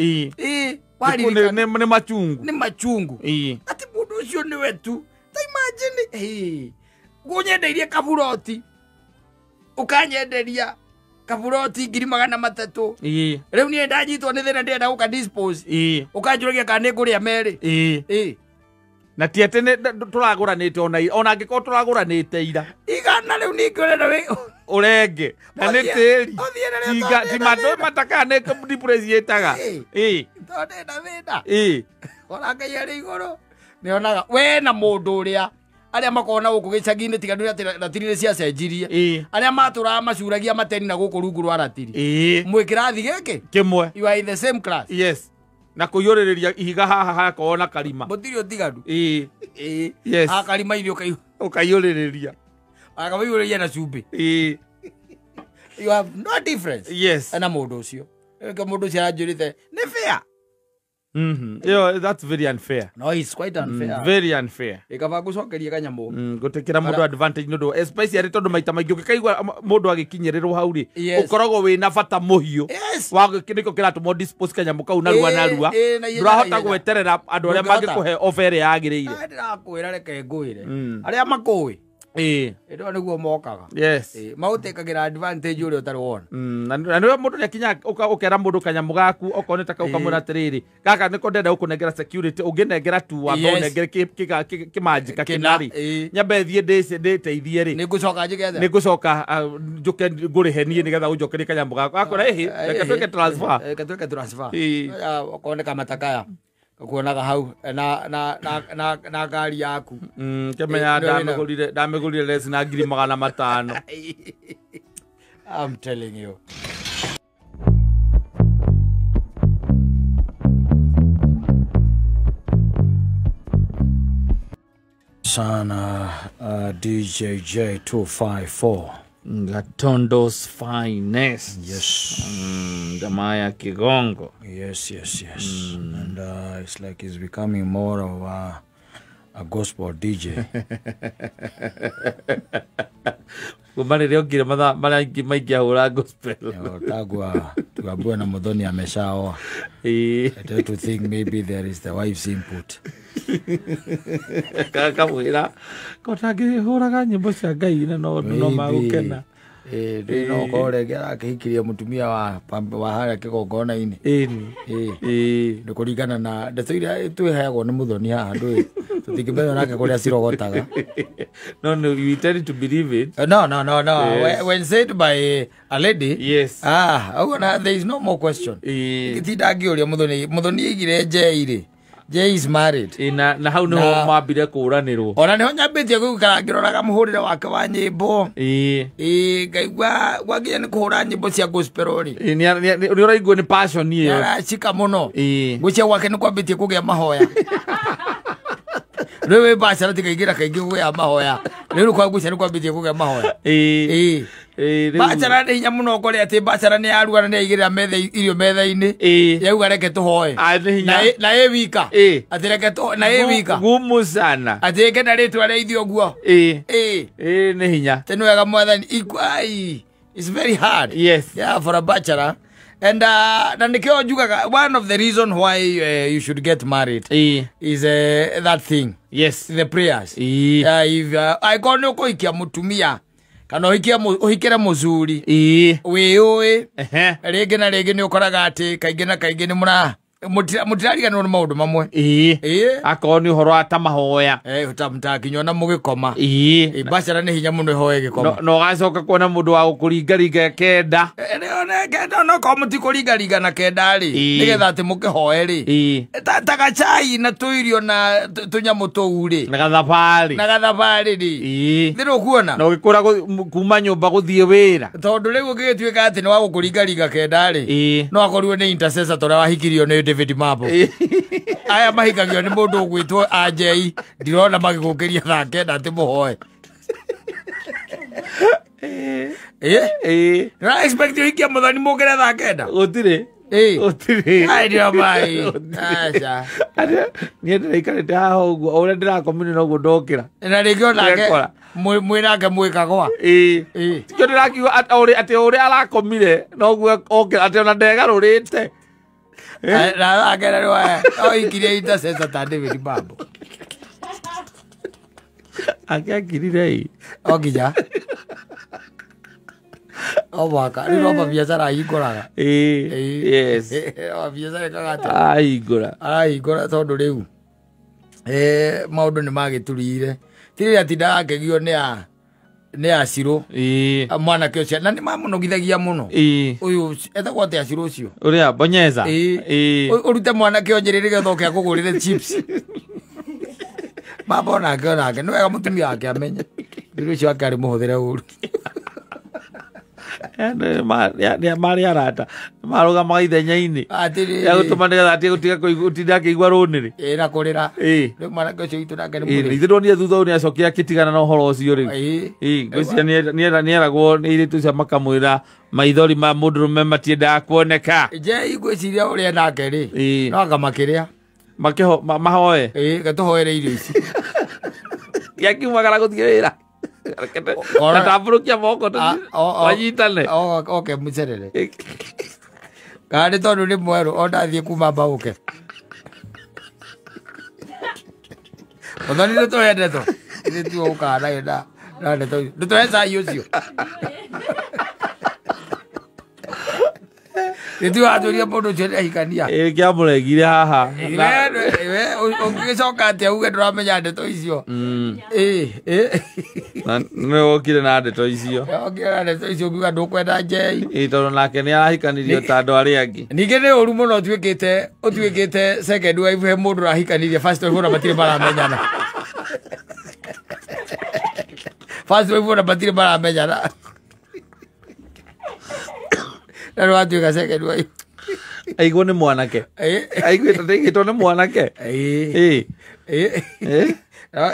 Nĩ machungu. Nĩ machungu. Ati mũndũ ũcio nĩwe tu. Ta imagine ngũnyendeirie kaburoti. Ũkanyenderia kaburoti 300,000. Rĩu niĩ ndanyitwo nĩ thĩna ndĩrenda gũka dispose. Ũkanjũragia kana nĩ ngũrĩa merĩ. Na ti atĩ tũragũranĩte ona angĩkorwo tũragũranĩte ira. Igana rĩu ningĩ ũrenda wĩ ũrenge na nĩ tĩri. Ti matakaga nĩ depreciate-aga. Tondũ ndĩna thĩna. Ona Ngai arĩ igũrũ nĩonaga we na mũndũ ũrĩa arĩa makoragwo na gũkũ gĩcagi-inĩ tiga nĩ atĩ ratiri nĩ ciacenjirie. Arĩa matũraga macuragia mateni na gũkũ rungu rwa ratiri. Mwĩ kĩrathi gĩkĩ kĩmwe. You are in the same class. Yes. Na kũiyũrĩrĩria ihiga haha hakorwo na karima. Mũtirĩ ũtiganu. Yes. Akarima-inĩ ũkaiyũrĩrĩria. Akaiyũrĩrĩria na cumbĩ. You have no difference. Yes. Na mũndũ ũcio. Rĩu mũndũ ũcio aranjũrĩte nĩ fair. Yo, that's very unfair. No, it's quite unfair. Very unfair. Ikaba ngũcokerie kanyamũ. Ngũtĩkĩra mũndũ advantage nĩ ũndũ especially tondũ maita maingĩ ũngĩkaigua mũndũ agĩkinyĩrĩrwo hau rĩ, ũkoragwo wĩna bata mũhiũ. Wa nĩkĩo kĩratũma dispose kanyamũ kau narua narua. Ndũrahota gweterera andũ arĩa mangĩkũhe offer ĩrĩa yagĩrĩire. Ndĩrakwĩra reke ngwĩre. Arĩa makũĩ. Ĩndo nĩguo mokaga. Yes. Maũtĩkagĩra advantage ũrĩa ũtarĩ wona. Na nĩwe mũndũ nĩakinya ũkera mũndũ kanyamũ gaku okorwo nĩ ta kau ũkamwĩra atĩrĩrĩ gaka nĩko ndĩrenda gũkũnengera security ũngĩnengera tu wambe ũnengere kĩmanjĩka kĩna rĩ nyambe thiĩ ndĩteithie rĩ nĩngũcoka njĩke atĩa? Nĩngũcoka njũke ngũrĩhe niĩ nĩgetha ũnjokerie kanyamũ gaku. Akora ĩhĩ reke twĩke transfer. Reke twĩke transfer. Okorwo nĩ kamatakaya kuonaga hau na ngari yaku. Kĩmenya ndamĩgũrire less na 500,000. I'm telling you. sana DJ J254. Gatondo's finest. Yes. Jamaa ya Kigongo. Yes. And it's like he's becoming more of a gospel DJ. Kumari leo kile mara maiki ahura gospel. Tagwa tuambue na Muthoni ameshaoa. I try to think maybe there is the wife's input. Kamwira kotangihuraga nyimbo cia Ngai na no magukena. No kore akihikirie mutumia wa haria kigongona-ini. Ni kuringana na ndeto iria twiheagwo ni Muthoni haha ndui tutingimenya nake kuria cirogotaga. No, you tend to believe it. No. Yes. When said by a lady, yes. There is no more question. Tinda ngiuria Muthoni aigire Jay. Jay is married. Na hau niho mambire kuranirwo. Ona niho nyambĩtie gũikara ngĩroraga mũhũrĩre wake wa nyĩmbo. Ngaigua gwakinya nĩ kũhũra nyĩmbo cia gospel rĩ. Nĩ ũraigua nĩ passion ĩyo. Aracika mũno. Ngwĩciria gwake nĩ kwambĩtie kũgĩa mahoya. Rĩu wĩ bachelor tikaingĩra kaingĩ kũgĩa mahoya. Rĩu kwa ngwĩciria nĩ kwambĩtie kũgĩa mahoya. Bachelor nĩ hinya mũno ũkore atĩ bachelor nĩ yaruga na nĩ yaigĩrĩra metha irio metha-inĩ. Yauga reke tũhoe. Na ĩ wika. Atĩ reke na ĩ wika. Gumu sana. Atĩ ĩke na rĩtwa rĩa ithuĩ ũguo. Nĩ hinya. Atĩ nĩ wega Mwathani. It's very hard. Yes. Yeah, for a bachelor. And na nĩkĩo njugaga one of the reason why you should get married is that thing. Yes. The prayers. If angĩkorwo nĩ ũkũhikia mũtumia kana ũhikĩre mũthuri wĩyũĩ rĩngĩ na rĩngĩ nĩ ũkoraga atĩ kaingĩ na kaingĩ nĩ mũtirariganĩrwo nĩ maũndũ mamwe. Akorwo nĩ ũhoro wa ta mahoya. Mtakinywo na mũgĩkoma. Bachelor nĩ hinya mũno ĩhoe gĩkoma. No ũgacoka kuona mũndũ wa gũkũringaringa kenda. Kenda no korwo mũtikũringaringa na kenda rĩ, nĩgetha atĩ mũkĩhoe rĩ. Ta gacai na tũirio na tũnyamũ tũu rĩ. Na gathabarĩ. Na gathabarĩ rĩ. Nĩ ũkuona? Na ũgĩkũra kuma nyũmba gũthiĩ wĩra. Tondũ rĩu ũngĩgĩtuĩka atĩ nĩ wa gũkũringaringa kenda rĩ, no akorirwo nĩ intercessor ta ũrĩa wahikirio nĩ David Mabo. Aya mahikagio nĩ mũndũ ũgwĩtwo Anjei, ndirona magĩgũkĩria thaa kenda atĩ mũhoe. Nĩ expect ũhikie Muthoni mũkĩre thaa kenda? Gũtirĩ. Gũtirĩ. Ai ndio mai. Aca. Niĩ ndĩraikarĩte haha ũguo, o ũrĩa ndĩrakomire noguo ndokĩra. Na rĩngĩ onake mwĩnake mwĩkagwa. Tikĩo ndĩrakiuga atĩ o ũrĩa arakomire noguo okĩra, atĩ ona ndegarũrĩte. Na akera rĩu oikirie intercessor ta David Mabo. Akĩakirire o nginya o mwaka rĩu no mabiacara ahingũraga. Yes. Mabiacara ĩkaga atĩa? Ahingũra. Arahingũra tondũ rĩu maũndũ nĩ magĩturire. Ti rĩrĩa atindaga akĩgio nĩ acirũ mwanake ũcio na nĩ mamũnogithagia mũno. Ũyũ etagwo atĩa acirũ ũcio? Ũrĩa Bonyeza. Ũrute mwanake o njĩrĩ nĩgetha oke akũgũrĩre chips. Baba onake nĩ wega mũtumia wake amenye. Thuri ũcio wake arĩ mũhũthĩre ũru. Marĩ arata marũgamaga ithenya-inĩ ya gũtũma nĩgetha atige gũtiga gũtinda akĩigua rũnĩrĩ. Na kũrĩra. Rĩu mwanake ũcio witũ nake nĩ mũrĩmi. Ithuĩ ndonire thutha ũyũ nĩacokire akĩtigana na ũhoro ũcio rĩu. Ngwĩciria nĩeragwo nĩ airĩtu acio makamwĩra maithori ma mũndũrũme matiendaga kuoneka. Jay ngwĩciria ũrĩa nake rĩ no anga makĩrĩa. Mahoe. Gatũhoere irio ici. Yakiumagara gũthiĩ wĩra. Natambũrũkia moko wanyitane. Oke mũcerere. Kana nĩ tondũ nĩ mwerũ ona athiĩ kuma mbaũke. Muthoni nĩ tũhe ndeto. Ithuĩ tiwe ũkaga na ndeto. Nĩ tũhe cai ũcio. Nĩ watũria mũndũ ũcio nĩ ahikania. Kĩamũregire haha. Ũngĩgĩcoka atĩa uge ndũramenya ndeto icio. Na nĩ wokire na ndeto icio. Wokire na ndeto icio ũkiuga ndũkwenda Jay. Tondũ nake nĩ arahikanirio ta andũ arĩa angĩ. Ningĩ nĩ ũru mũno ũtuĩkĩte second wife he mũndũ ũrahikanirie first wife ona matirĩ maramenyana. First wife ona matirĩ maramenyana. Na nĩwatuĩka second wife. Aigwo nĩ mwanake. Aiguĩte nĩ mwanake.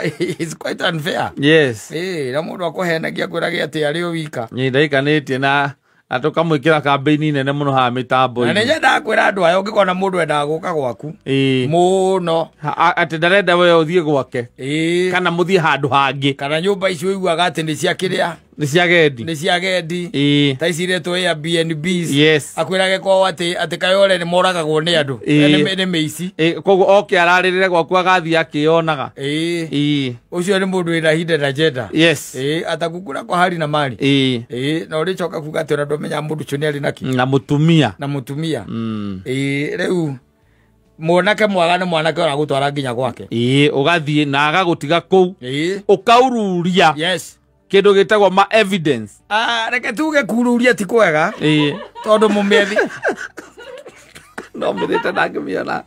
It's quite unfair. Yes. Na mũndũ akũhenagia kwĩrage atĩ arĩ o wika. Nĩ ndaikanĩtie na tũkamwĩkĩra kambĩini nene mũno haha mĩtambo-inĩ. Na nĩ nyendaga kwĩra andũ aya ũngĩkona mũndũ endaga gũka gwaku mũno atĩ ndarenda we ũthiĩ gwake kana mũthiĩ handũ hangĩ kana nyũmba icio ũiguaga atĩ nĩ cia kĩrĩa nĩ cia gendi nĩ cia gendi ta ici iretwo Airbnbs. Yes. Akwĩrage kwao atĩ Kayole nĩ moragagwo nĩ andũ nĩ mĩici. Koguo oke ararĩrĩre gwaku agathiĩ akĩyonaga. Ũcio nĩ mũndũ wĩna hidden agenda. Yes. Atakukura kwa hali na mali. Na ũrĩcoka kuga atĩ ona ndũmenyaga mũndũ ũcio nĩ arĩ nakĩ. Na mũtumia. Na mũtumia. Rĩu mwanake mwaga nĩ mwanake ũragũtwara nginya gwake. Ũgathiĩ na agagũtiga kũu. Ũkaururia. Yes. Kĩndũ gĩtagwo ma evidence. Reke tuge kururia ti kwega. Tondũ mũmĩethi no mĩrĩte na ngĩmĩona.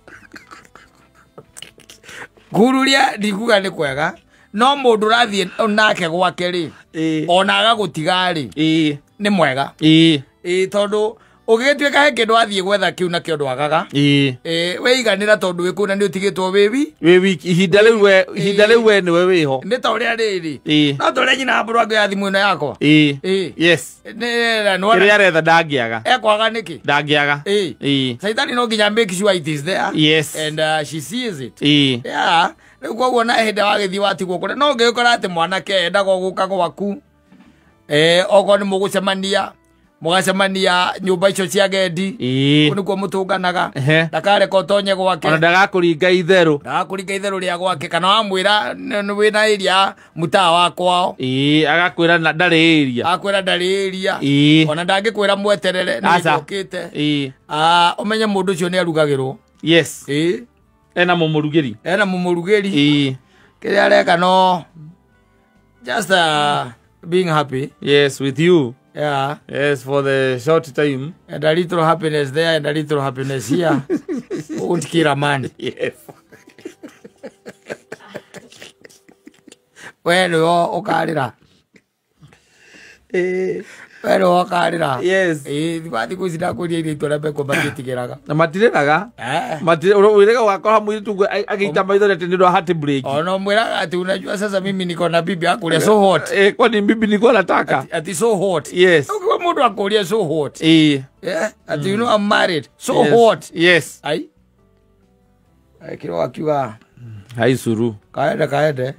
Kururia ndikuga nĩ kwega no mũndũ ũrathiĩ nake gwake rĩ ona agagũtiga rĩ nĩ mwega. Tondũ ũgĩgĩtuĩka he kĩndũ wathiĩ gwetha kĩu nakĩo ndwagaga. Weiganĩra tondũ wĩ kũu na nĩ ũtigĩtwo wĩ wiki ihinda rĩu we ihinda rĩu we nĩwe wĩho. Nĩ ta ũrĩa rĩrĩ. No ta ũrĩa nyina mbũrũ angĩoya thimũ ĩno yakwa. Yes. Kĩrĩa aretha ndangĩaga. Ekwaga nĩkĩ? Ndangĩaga. Caitani no nginya make sure it is there. Yes. And she sees it. Yeah. Rĩu koguo na hĩndĩ wagĩthiĩ watigwo kũrĩa no ũngĩgĩkora atĩ mwanake endaga gũka gwaku. Okorwo nĩ mũgũcemania mũgacemania nyũmba icio cia gendi kũu nĩkuo mũtũnganaga ndakareka ũtonye gwake ona ndagakũringa itherũ ndagakũringa itherũ rĩa gwake kana wamwĩra wĩna area mũtaa wa kwao agakwĩra ndarĩ area akwĩra ndarĩ area ona ndangĩkwĩra mweterere nĩ njokĩte ũmenye mũndũ ũcio nĩ arugagĩrwo. Yes. Ena mũmũrugĩri ena mũmũrugĩri kĩrĩa areka no just being happy. Yes, with you. Yeah. Yes, for the short time. And a little happiness there and a little happiness here. Won't kill a man. Yes. Well, ũkarĩra. Well, ũkarĩra. Yes. Thikũ ici ndakũria airĩtu arĩa mekwo matiĩtigĩraga. Na matirĩraga. Matirĩraga ũgakora mũirĩtu agĩita maitho atĩ nĩ ũndũ wa heartbreak. Ona mwĩraga atĩ unajua sasa mimi niko na bibi akũria so hot. Kwani bibi niko nataka. Ati so hot. Yes. Ukiwa mũndũ akũria so hot. Yeah. Ati you know I'm married. So hot. Yes. Ai. Kĩro akiuga haicuru. Kaende kaende.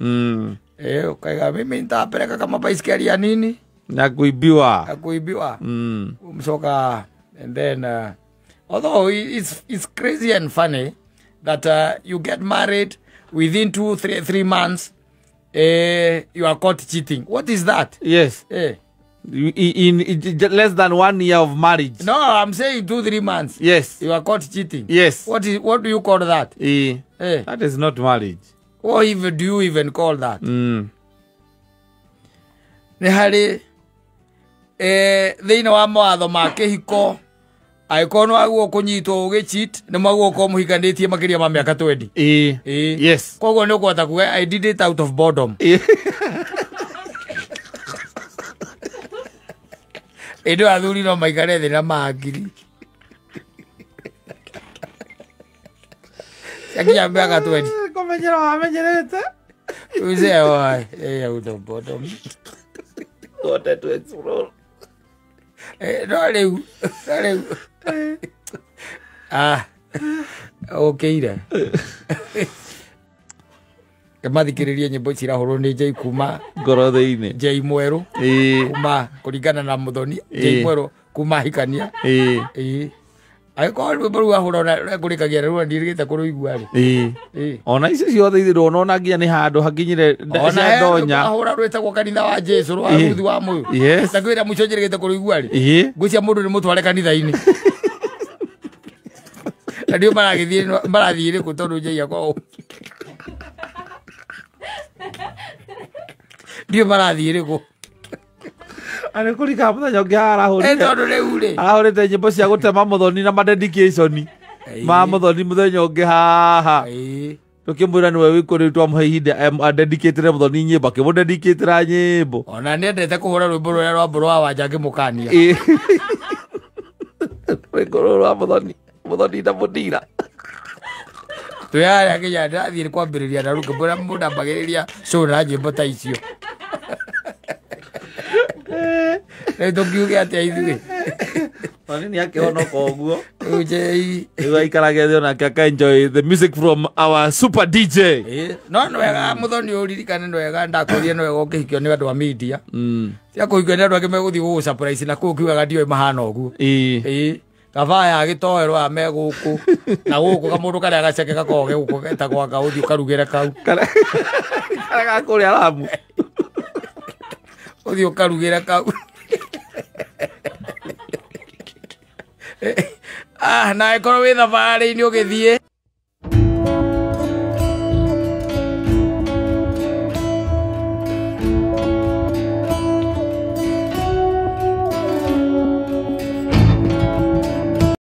Ukaiga mimi nitapeleka kama baiskeli ya nini? Na kuibiwa. Na kuibiwa. Msoka and then although it's crazy and funny that you get married within 2 3 months you are caught cheating. What is that? Yes. In less than 1 year of marriage. No, I'm saying 2 3 months. Yes. You are caught cheating. Yes. What do you call that? That is not marriage. What even do you even call that? Nĩ harĩ thĩinĩ wa mawatho ma kĩhiko angĩkorwo nĩ wagwo kũnyitwo ũgĩcheat nĩ mwagwo gũkorwo mũhikanĩtie makĩria ma mĩaka 20. Yes. Koguo nĩ ũkũhota kuga I did it out of boredom. Ĩndĩ athuri no maikare thĩ na mangiri ciakinya mĩaka 20. Kũmenyera wamenyerete. Uze out of boredom. Wanted to explore. No rĩu ũkĩire mathikĩrĩrie nyĩmbo ici irahũrwo nĩ Jay kuma ngoro thĩinĩ Jay Mwerũ kuma kũringana na Mũthoni Jay Mwerũ kuma hikania angĩkorwo rwĩmbo rũu ahũra rekũrĩkagia rũa ndirĩgĩte kũrũigua rĩ ona icio ciothe ithe ndona ona nginya nĩ handũ hakinyire cia ndonya ahũra rwĩtagwo kanitha wa Jesu rwa Ruthi wa Mũyũ ndakwĩra mũico njĩrĩgĩte kũrũigua rĩ ngwĩcia mũndũ nĩ mũtware kanitha-inĩ na ndio marathiĩ rĩkũ tondũ Jay akwa ndio marathiĩ rĩkũ Arĩ kũrika mũthenya ũngĩ arahũrire tondũ rĩu rĩ arahũrĩte nyĩmbo cia gũtema Mũthoni na madedication ma Mũthoni mũthenya ũngĩ haha tũkĩmwĩra nĩwe wĩkũ rĩu twamũhe ihinda adedicatĩre Mũthoni nyĩmbo akĩmũdedicatĩra nyĩmbo ona nĩendete kũhũra rwĩmbo rũrĩa rwa Mbũrũ wa Wanja ngĩmũkania rwĩmbo rũrũ rwa Mũthoni Mũthoni na Mũndira Twĩ harĩa nginya ndĩrathiĩ kwambĩrĩria na rĩu ngĩmbũra mũndũ ambagĩrĩria show na nyĩmbo ta icio. Rĩu tũkiuge atĩa ithuĩ? Nĩ nĩ akĩhonoka ũguo. Rĩu Jay. Rĩu aikarage thĩ onake aka enjoy the music from our super DJ. No nĩ wega Mũthoni ũririkane, nĩ wega ndakwĩrire, nĩ wega ũkĩhikio nĩ andũ a media. Tia kũhikio nĩ andũ angĩ megũthiĩ gũgũ surprise na kũu ũkiugaga ndiũĩ mahana ũguo. Ĩĩ, kaba ya gĩtoero aya me gũkũ na gũkũ kamũndũ karĩa gaceke gakoragwo ge gũkũ getagwo anga ũthiĩ ũkarugĩre kau. Karĩa ga kũrĩa Lamu. Ũthiĩ ũkarugĩre kau. Ah, na ĩkorwo wĩ thabarĩ-inĩ ũgĩthiĩ.